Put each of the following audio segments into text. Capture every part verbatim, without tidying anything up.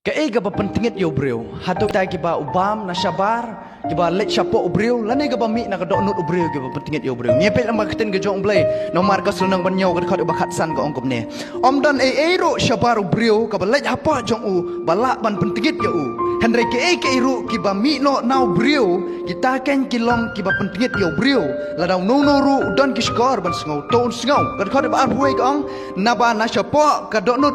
Kaei kaba pyntngit ïa u briew? Hato kita kiba u bam na shabar, kiba leit shapoh u briew, lane kaba mih na ka dohnud u briew kiba pyntngit ïa u briew? Ngi peit lang ba ka ktien ka jong u Blei, namar ka Sulnong ban ïoh ka dkhot ba khatsan ka ong kumne: Ym don ei ei ruh shabar u briew kaba leit hapoh jong u ba lah ban pyntngit ïa u. Hynrei kaei kaei ruh kiba mih noh na u briew, kita kein ki long kiba pyntngit ïa u briew. Lada uno uno ruh u don ki shkor ban sngew, to un sngew. Ka dkhot ba arphew wei ka ong: Naba na shapoh ka dohnud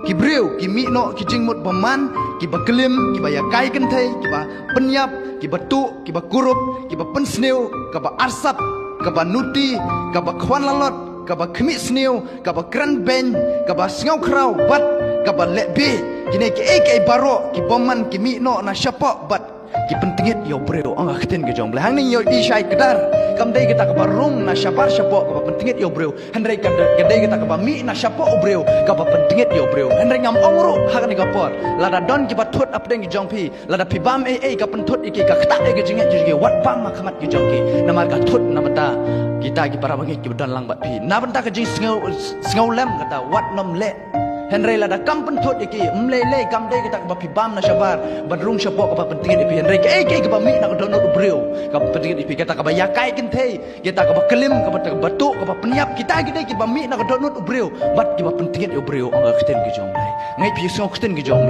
ki briew ki mih noh ki jingmut bymman, kiba klim, kiba ïakai kynthei, kiba pynïap, kiba tuh, kiba kurup, kiba pynsniew, kaba arsap, kaba nuti, kaba khwan lalot, kaba khmih sniew, kaba kren beiñ, kaba sngew khraw, bad kaba leh bieit. Kine kiei kiei baroh ki bymman ki mih noh na shapoh bad ki pyntngit ïa u briew, ong ka ktien ka jong u Blei. Hangne ngi ïohi shai kdar, kam dei kata kaba rung na shabar shapoh kaba pyntngit ïa u briew, hynrei ka dei, ka dei kata kaba mih na shapoh u briew kaba pyntngit ïa u briew. Hynrei ngam ong ruh ha kane ka por, lada don kiba thut hapdeng ki jong phi, lada phi bam ei ei ka pynthut ïa ki, ka ktah ïa ka jingngeit jong ki, wat bam ha khmat ki jong ki, namar ka thut na bynta kita ki para bangeit kiba don lang bad phi, na bynta ka jingsngew, sngewlem kata, wat nym leh. Hynrei lada kam pynthut ïa ki, ym lei lei, kam dei kata kaba phi bam na shabar ban rung shapoh kaba pyntngit ïa phi, hynrei kaei kaei kaba mih na ka dohnud u briew kaba pyntngit ïa phi, kata kaba ïakai kynthei, kita kaba klim, kaba, kaba tuh, kaba pynïap, kita ki dei kiba mih na ka dohnud u briew bad kiba pyntngit ïa u briew, ong ka ktien ka jong u Blei. Ngeit phi sngew ktien ka jong u